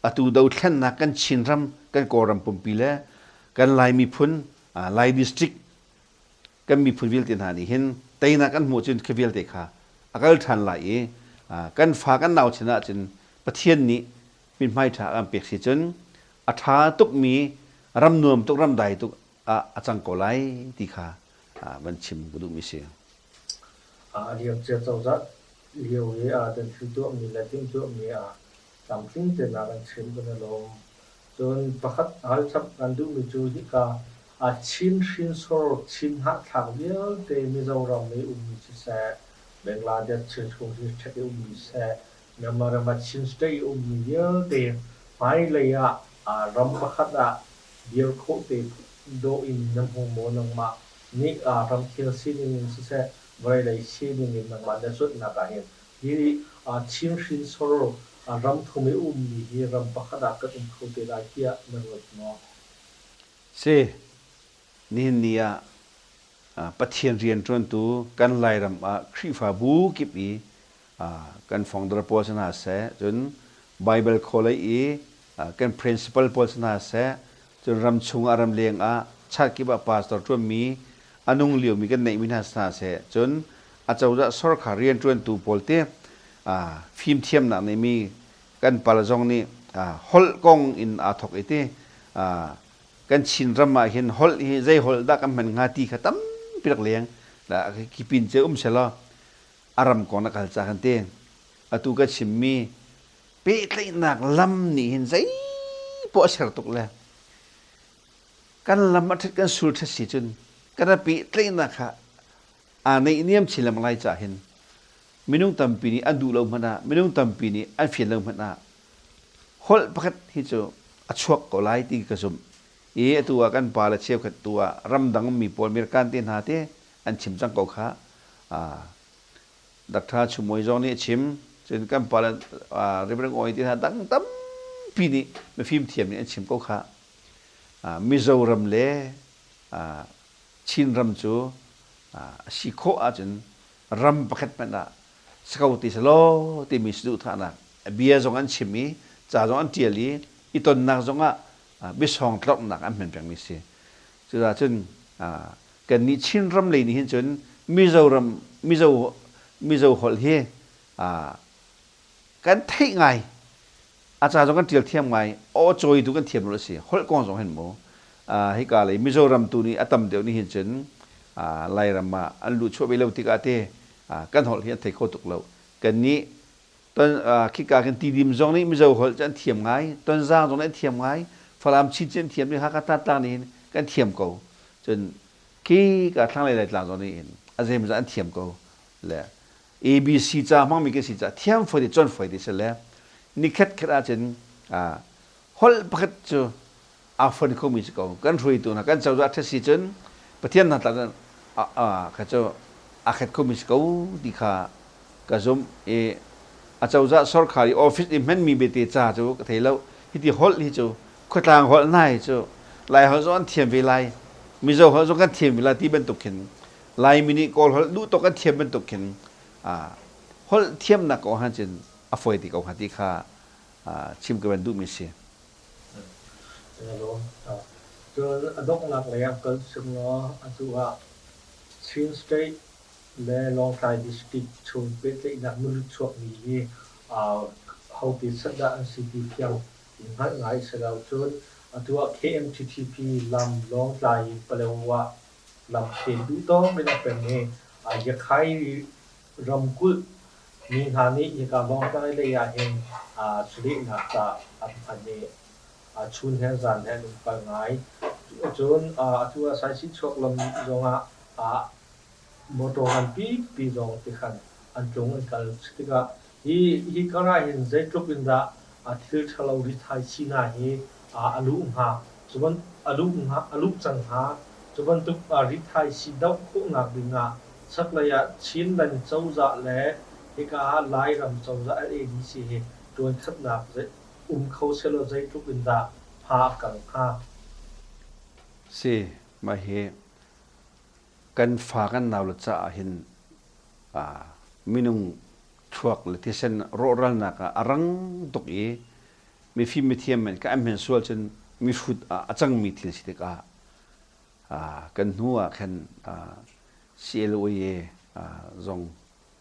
B: atu dothlennak kan Chinram kan Kawlram pumpi le kan Lai miphun Lai district kan miphun vialte hna nih hin teinak kan hmuh cun khi vialte kha a kal ṭhan lai i kan fa kan nau chin ahcun Pathian nih mithmai ṭha a kan pek si cun a ṭha tukmi ram nuam tuk ram dai tuk ah a cang ko lai ti kha van chim ka duhmi si.
A: A liamcia cozah lio i kan thil tuahmi le timhtuahmi ah tlamtling tein a kan chim kan i lawm. Cun pakhat hal chap kan duhmi cu hika Chin hrinsor Chin hnahthlak vialte Mizoram i ummi siseh, Bangladesh Chin ṭhek i ummi siseh, Myanmar ram ah Chin state i ummi vialte hmailei ah ram pakhat ah dir khawh te dawh in na hmu maw nangmah nih ramkhel sining in siseh, vawlei lei sining in nangmah na cuanhnak ahhin hi Chin hrinsor ramthum i ummi hi ram pakhat ah kan um kho te lai tiah na ruat maw?
B: Si, nihin ni ah Pathian rianṭuantu kan Lairam ah Khrihfabu kip i kan founder pawl si hna seh, cun Bible College i kan principal pawl si hna seh, cun ramchung ah ramleng ah chat kip ah pastor ṭuanmi a nung liomi kan neihmi hna si hna seh, cun acozah sorkhar rianṭuantu pawl te fimthiamnak neimi kan pal zong nih holh kong in aa thawk i ti kan Chinram ah hin holh hi zei holh dah kan hman hnga ti kha tampi rak leng khi pin ce um selaw a ram kong na kal ca kan ti atu ka chimmi pehtlaihnak lam nih hin zei poah a ser tuk le kan lam a ṭhat kan sul ṭhat si cun kan a pehtlaihnak kha aa neihniam chin lengmang lai caah hin minung tampi nih an duh lo hmanh ah minung tampi nih an fian lo hmanh ah holh pakhat hi cu a chuak ko lai ti ka zumh i atu ah kan pa le cheukhat tu ah ramdang mi pawl American te hna te an chim cang ko kha. Dr. Chumoi zong nih a chim. Cun kan pa le Reverend Oi te hna dang tampi nih mifim thiam nih an chim ko kha. Mizoram le Chinram cu a si khawh ahcun ram pakhat hmanh ah si ko ti selaw timi saduhthahnak bia zong an chim i ca zong an ṭial i i tonnak zongah biasawng tlorhnak an hman pengmi si. Cucaah cun kannih Chinram lei nih hin cun Mizoram Mizo Mizo holh hi kan theih ngai a ca zong kan ṭial thiam ngai aw cawitu kan thiam lo a si holh kong zong hin mu hika lei Mizoram tu nih a tam deuh nih hin cun Lairam ah an luh chuah ve lo tikah te kan holh hi an thei kho tuk lo kannih ton khika kan Tidim zong nih Mizo holh cu an thiam ngai Tonzang zong nih an thiam ngai Falam Chin cu an thiam i Hakha Tlatlang nih hin kan thiam ko cun khi ka thlanglei Laitlang zong nih hin a zeimawzat an thiam ko le ABC ca hmangmi kan si caah thiam foi te cawn foi te si le nikhat khat ahcun holh pakhat cu aa fon khomi si ko kan hruaitu hna kan cozah ṭhat si cun Pathian hna tla kha cu aa khat khomi si ko ti kha ka zumh i a cozah sorkhar i office i hmanmi bete ca cu ka thei lo hiti holh hi cu khuatlang holh hna hi cu Lai holh zong an thiam ve lai Mizo holh zong kan thiam ve lai ti bantuk khin Laimi nih Kawl holh duh tuk an thiam bantuk khin holh thiamnak kong han cun a fawi ti ko hnga ti kha chim ka van duhmi si.
A: Cun a donghnak lei ah kal sim law atu ah Chin State le Lawngtlai District chung pehtlaihnak milu chuakmi hi hote set dah an si ti fiang in hngalh ngai a si lo. Cun atu ah KMTTP lam Lawngtlai in Paletwa lam phen duhtawk in a peng i Yakhai ramkulh mi hna nih hika Lawngtlai lei ahhin chawlehnak ca an hman i chun he zan he an um kal ngai. Cun atu ah Saisihchuak lam zongah motor nganpi pi zong tikhan an tlung an kal. Tikah hi hi kar ahhin zeitluk in dah thil ṭhalo rithai hna hi a luh hnga, a luh hnga, a luh cang hnga. Cu bantuk rithai sii doh khawhnak dingah chaklei ah Chinland cozah le hika ah Lairam cozah LADC hi ṭuankhatnak um kho sehlaw zeitluk in dah hma a kal hnga?
B: Si, mah hi kan fa kan nau le caah hin Minung thluak le thisen rawhralnak ah a rang tuk i mifim mithiam men ka an hmen sual cun mihrut ah a cangmi thil si tikah kan hnu ah khan CLOA zong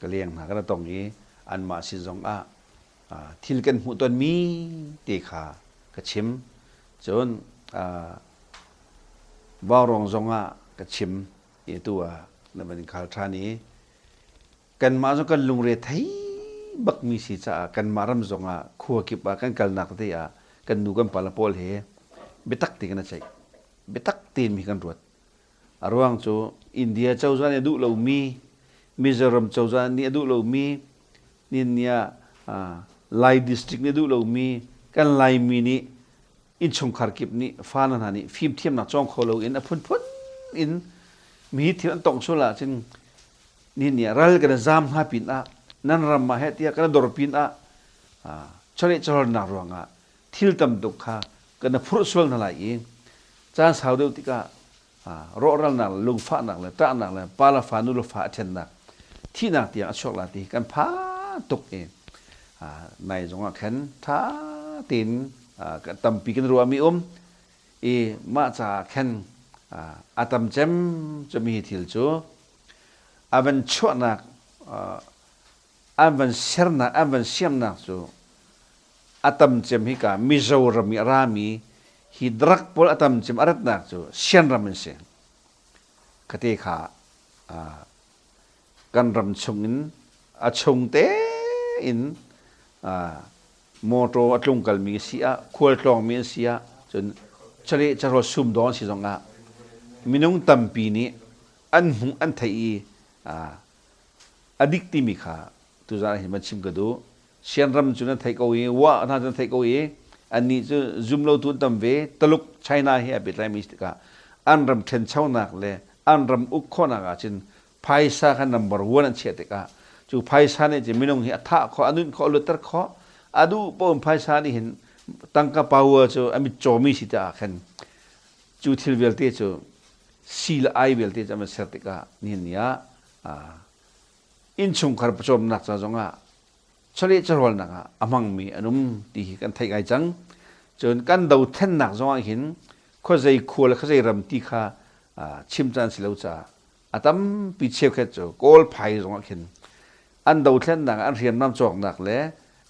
B: ka leng hna kan tong i anmah sin zong ah thil kan hmuh tonmi te kha ka chim. Cun Vaurawng zong ah ka chim i atu ah na van in khal ṭhan i kanmah zong kan lungre thei bakmi si caah kanmah ram zong ah khua kip ah kan kalnak te ah kan nu kan pala pawl he biatak te kan i ceih. Biatak tein mi kan ruat. A ruang cu India cozah nih a duh lomi, Mizoram cozah nih a duh lomi, ninia Lai district nih a duh lomi, kan Laimi nih innchungkhar kip nih fa hna nih fimthiamnak cawng kho loin a phunphun in mi thil an tong sual ahcun nihin ah ral kan zaam hna pin ah nan ram ah heh tiah kan dor pin ah chawleh chawlnak ruangah thil tam tuk kha kan phurh sual hna lai i caan sau deuh tikah rawhralnak le lungfahnak le ṭahnak le pa le fa nu le fa a ṭhennak thihnak tiang a chuak la ti kan phan tuk i nai zongah khan ṭha tein tampi kan ruahmi um i mah caah khan a tam cem cumi thil cu a van chuahnak an van sernak an van siamnak cu a tam cem hika Mizoram i a rami hi drug pawl a tam cem a ratnak cu Sianram an si. Khate kha kan ram chung in a chung tein motor a tlungkalmi si ah khualtlawngmi an si ah cun chawleh chawhrawl sumdawng an si zong ah minung tampi nih an hmuh an theih i a dik timi kha tuzaan ah hin van chim ka duh. Sianram cu nan theih ko i Wa hna cu nan theih ko i annih cu zumlotu an tam ve. Taluk China he aa pehtlaimi si tikah an ram ṭhenchonak le an ram uk khawhnak ahcun phaisa kha number one an chiah tikah cu phaisa nih cun minung hi a thah khawh, a nunh khawh, a lutter khawh. A duh paoh in phaisa nih hin tangka power cu a mitcawmi si tikah khan cu thil vialte cu si le ai vialte cu an van ser tikah nihin ni ah innchungkhar pawcawmnak ca zongah chawleh chawhrawlnak ah a hmangmi an um ti hi kan theih ngai cang. Cun kan dothlennak zongah hin khuazei khua le khuazei ram ti kha chim caan si lo caah a tampi cheukhat cu Kawl phai zongah khin an dothlennak an hriamnam cawknak le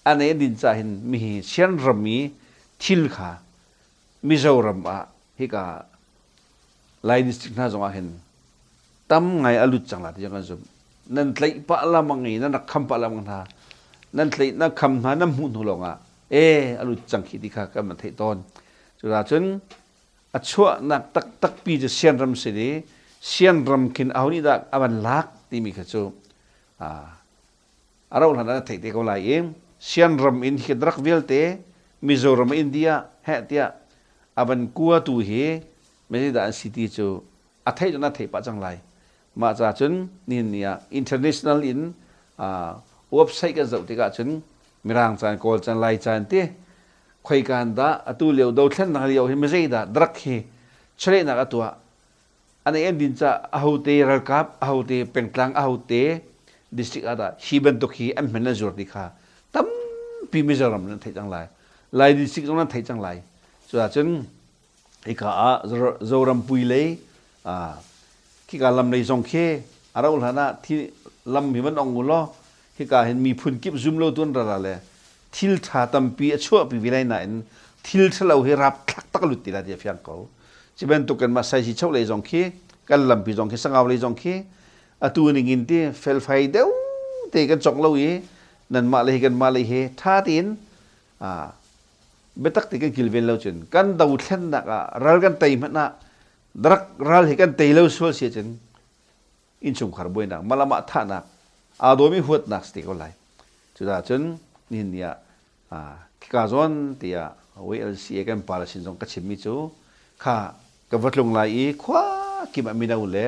B: an ei an din ca hin mihi Sianram i thil kha Mizoram ah hika Lai district hna zongah hin tam ngai a lut cang la ti kan zumh. Nan tlaih pah lamang i nan rak kham pah lamang hna. Nan tlaih nan kham hna nan hmuh hnu lawngah e a lut cang khi ti kha kan van theih tawn. Cucaah cun a chuahnak taktak pi cu Sianram si i Sianram khin aho nih dah a van lak timi kha cu a rauh hlan ah na theih te ko lai i Sianram in hi drug vialte Mizoram India heh tiah a van kuatu hi mei dah an si ti cu a theih cun a theih pah cang lai. Mah ca cun nihin ni ah international in website kan zoh tikah cun Mirang caan, Kawl caan, Lai caan ti khoikaan dah atu lio dothlennak lio hi mizei dah drug hi chawlehnak a tuah an ei an din ca ahote ralkap ahote pengtlang ahote district ah dah hi bantuk hi an hman an zuar ti kha tampi Mizoram nan theih cang lai Lai district zong nan theih cang lai cuahcun hika ah Zorampui lei khika lam lei zong khi a rauh hlan ah thi lam hi van ong u law hika hin miphun kip zum lo tuan rara le thil ṭha tampi a chuahpi ve lai nain thil ṭhalo hi rapthlak tak lut ti lai ti a fiang ko. Ci bantuk kan mah saisi cho lei zong khi kan lampi zong khi sangau lei zong khi atu ning in ti felfai deuh te kan chok lo i nanmah le hi kanmah le hi ṭha tein biatak te kan kilven lo cun kan dothlennak ah ral kan tei hmanh ah drug ral hi kan tei lo sual si cun innchungkhar buainak malamah thahnak aa dawmi huatnak si te ko lai. Cucaah cun nihin ni ah khika zawn tiah YLCA kan pa le sin zong ka chimmi cu kha ka va tlung lai i khua kip ah mino le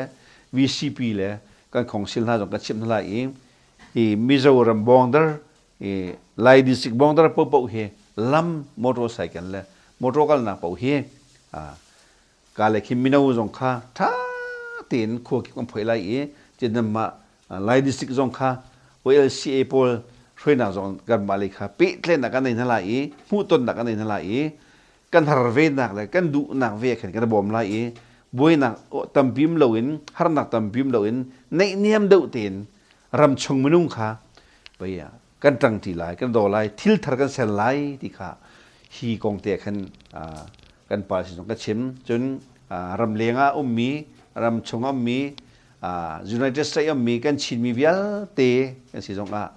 B: VCP le kan khongsil hna zong ka chimh hna lai i hi Mizoram border i Lai district border paohpaoh hi lam motorcycle le motor kalnak paoh hi ka le khi mino zong kha ṭha tein khua kip kan phoih lai i cun mah Lai district zong kha YLCA pawl hruainak zong kanmah lei kha pehtlaihnak kan nei hna lai i hmuhtonnak kan nei hna lai i kan har venak le kan duhnak ve khan kan bawm lai i buainak tampi um loin harnak tampi um loin naihniam deuh tein ramchung minung kha pei kan ṭangṭi lai kan daw lai thil thar kan ser lai ti kha hi kong te khan kan pa sin zong ka chim. Cun ramleng ah ummi, ramchung ah ummi, United States ummi kan Chinmi vialte kan si zong ah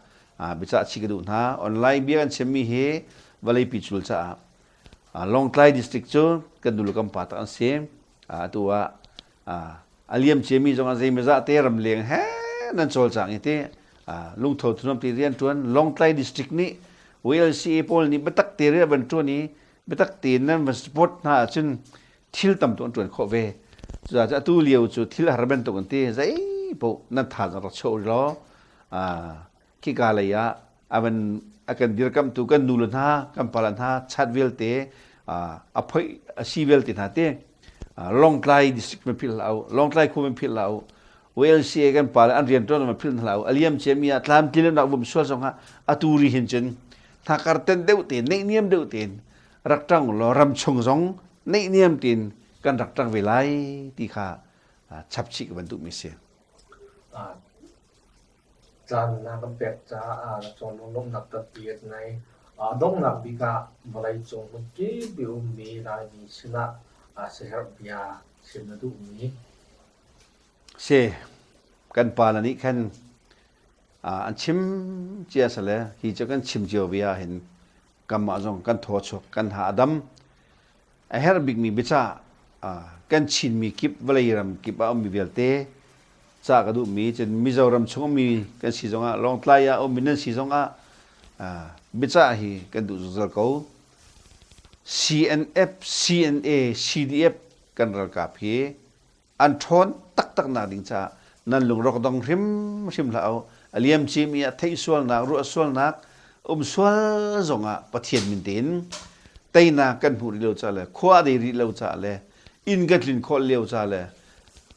B: biacah chih ka duh hna. Online bia kan chimmi hi vawleipi cul caah Lawngtlai district cu kan nu le kan pa tak an si. Atu ah a liam ciami zong ah zeimawzah te ramleng he nan cawlcang i ti lungtho thunuam ti rian ṭuan Lawngtlai district nih YLCA pawl nih biatak te rian van ṭuan i biatak tein nan van support hna ahcun thil tam tu an ṭuan khawh ve. Cucaah atu lio cu thil har bantuk an ti, zei paoh nan thazaang rak chuah u law khika lei ah a van a kan dirkamhtu kan nu le hna, kan pale hna chat vialte, a phoih a si vialte hna te Lawngtlai district man philh hlah u, Lawngtlai khua man philh hlah u, YLCA kan pale an rian ṭuan man philh hlah u. A liam ciami ah tlamtlinlonak vum sual zong ah atu ri hin cun hnakar ten deuh tein, neihniam deuh tein rak ṭang u law ramchung zong neihniam tein kan rak ṭang ve lai ti kha chapchih ka van duhmi si.
A: Caan na kan pek caah na cawn lunglawmhnak tampi an ngei. A donghnak bik ah vawleicung hmunkip i ummi Laimi sinah siaherh bia chim na duhmi?
B: Si, kan pale nih khan an chim cia sale hi cu kan chim cio ve ahhin kanmah zong kan thaw chuak, kan ha a dam. A herh bikmi biacah kan Chinmi kip vawlei ram kip ah ummi vialte ca ka duhmi cun Mizoram chung ummi kan si zongah, Lawngtlai ah ummi nan si zongah biacah hi kan duh zungzal ko. CNF, CNA, CDF kan ralkap hi an ṭhawn taktak nak ding caah nan lungrawk dong hrimhrim hlah u. A liam cimi ah theih sualnak, ruah sualnak, um sual zongah Pathian min tein teinak kan hmuh rih lo caah le khua a dei rih lo caah le inn ka tlin khawh lio caah le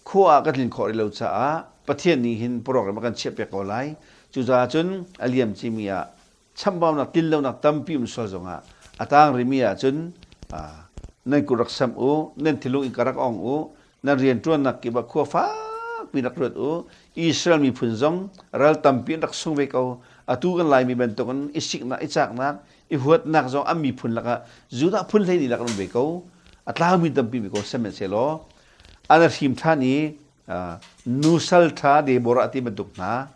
B: khua ah ka tlin khawh rih lo caah Pathian nih hin program a kan chiahpiak ko lai. Cucaah cun a liam cimi ah chambaunak tlinlonak tampi um sual zongah a tang rimi ahcun nan kut rak samh u, nan thinlung in ka rak ong u, nan rianṭuannak kip ah khua fakpi rak ruat u. Israel miphun zong ral tampi an rak sung ve ko. Atu kan Laimi bantukin i siknak, i caknak, i huatnak zong an miphun lakah Judah phun 12 lak an um ve ko. A tlaumi tampi ve ko sihmanhsehlaw an hrim ṭhan i nusal ṭha Deborah ti bantuk hna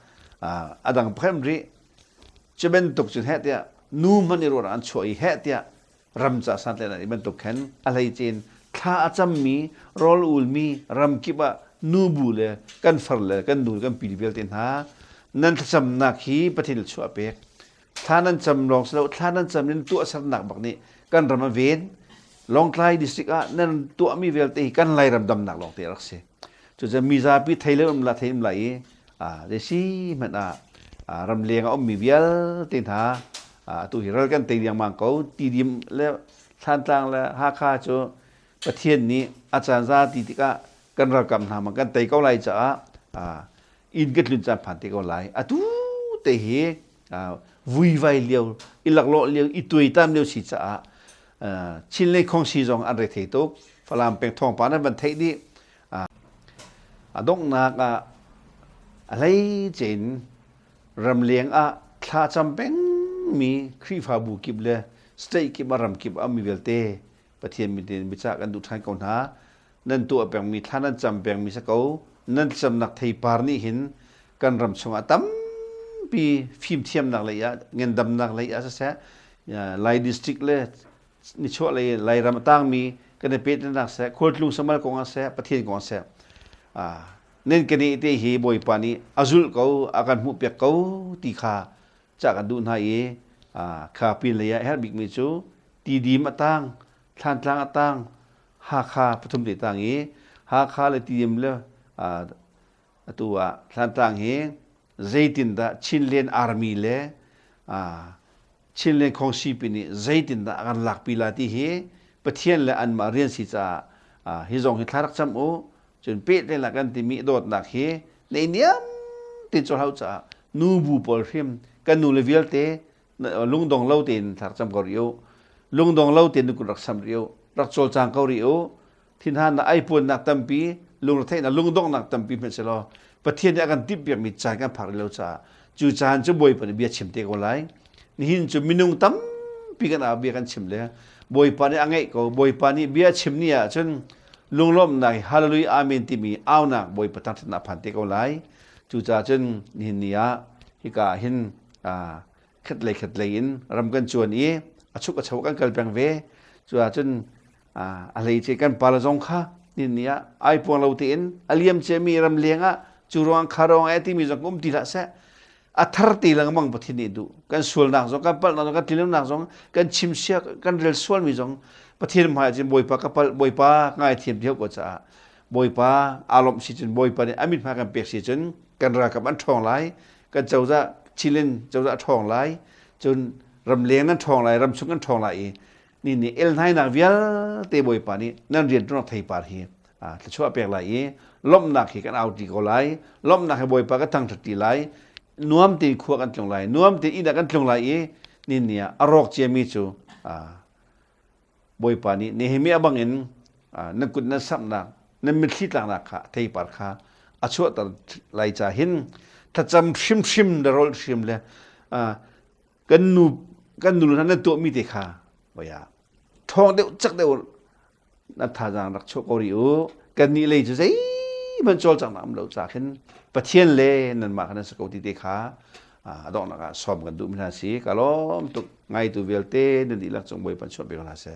B: a dang pakhat rih. Cu bantuk cun heh tiah nu hmanh i ruah an chuah i heh tiah ram ca santlaih i bantuk khan a hleice in thla a cammi, rawl ulmi ram kip ah nubu le kan far le kan nu kan pi vialte hna nan thlacamnak hi Pathian chuah pek. Thla nan cam lawng si lo, thla nan cam in tuahsernak bak nih kan ram a ven. Lawngtlai district ah nan tuahmi vialte hi kan Lairam damnak lawng te a rak si. Cucaah mizapi thei le um la thei um lai i zei si hmanh ah ramleng a ummi vialte hna atu hi ral kan tei riangmang ko. Tidim le Thlantlang le Hakha cu Pathian nih a caan za ti tikah kan ralkap hna mang kan tei ko lai caah inn ka tlun caan phan te ko lai. Atu te hi vuivai lio, i laklawh lio, i tuaitam lio si caah Chinlei Khongsi zong an rethei tuk. Falam peng thawngpang nan van theih dih. A donghnak ah a hleice in ramleng ah thlacam pengmi Khrihfabu kip le state kip ah ram kip ah mi vialte Pathian min in biacah kan duh ṭhan ko hna. Nan tuah pengmi, thla nan cam pengmi si ko. Nan thlacamnak theipar nih hin kan ram chungah tampi fimthiamnak lei ah, ngandamnak lei ah siseh, Lai district le nichuah lei Lairam a tangmi kan i pehtlaihnak seh, khualtlung samal kong ah seh, Pathian kong ah seh, nan ka nih te hi Bawipa nih a zulh ko, a kan hmuhpiak ko ti kha cah kan duh hna i kha pin lei ah a herh bikmi cu Tidim a tang, Thlantlang a tang, Hakha pathum te tang i Hakha le Tidim le atu ah Thlantlang hi zeitindah Chinland Army le Chinland Khongsipi nih zeitindah a kan lakpi la ti hi Pathian le anmah rian si caah hi zong hi thla rak cam u. Cun pehtlaihnak kan timi dawtnak hi neihniam. te cawl hau caah nu bu pawl hrim kan nu le vialte lungdong lo tein thar cam ko rih u. Lungdong lo tein na kut rak sam rih u. Rak cawlcang ko rih u. Thinhannak aipuannak tampi, lungretheihnak, lungdonghnak tampi hmanh selaw Pathian nih a kan timhpiakmi caan kan phak rih lo caah cu caan cu Bawipa nih bia chim te ko lai. Nihin cu minung tampi kan au bia kan chim le Bawipa nih a ngeih ko. Bawipa nih bia chim ni ahcun lunglawmhnak hi hallelujah amen timi aunak Bawipa thangṭhatnak phan te ko lai. Cucaah cun nihin ni ah hika ah hin khatlei khatlei in ram kan cuan i a chuk a cho kan kal peng ve. Cu ahcun a hleice kan pale zong kha nihin ni ah ai puang lo tein a liam ciami ram leng ah cu ruang kha ruang ai timi zong um ti hlah seh. A thar te lengmang Pathian nih duh. Kan sualnak zong kan palhnak zong kan tlinlonak zong kan chim sia kan rel sualmi zong Pathian hmai ahcun Bawipa ka palh Bawipa ngaithiam ti ko caah Bawipa aa lawmh si cun Bawipa nih a mithmai kan pek si cun kan ralkap an ṭhawng lai kan cozah Chilean cozah a ṭhawng lai cun ramleng nan ṭhawng lai ramchung kan ṭhawng lai i ni nih elhnainak vialte Bawipa nih nan rianṭuannak theipar hi thluachuah pek lai i lawmhnak hi kan auṭi ko lai lawmhnak hi Bawipa ka thangṭhat ti lai nuam tein khua kan tlung lai nuam tein inn ah kan tlung lai i ni ni ah a rawk ciami cu Bawipa nih Nehemiah bangin nan kut nan samhnak nan mitthli tlaknak kha theipar kha a chuahter lai ca hin thlacam hrimhrim le rolh hrim le kan nu kan nu hna nan tuahmi te kha voia ṭhawng deuh cak deuh na thazaang rak chuah ko rih u kan nih lei cu zeihmanh cawlcanghnak um lo ca khin Pathian le nanmah kha nan si ko ti te kha a donghnak ah sawm kan duhmi hna si ka lawm tuk ngaitu vialte nan dihlak cung Bawipa chuah bik hna seh.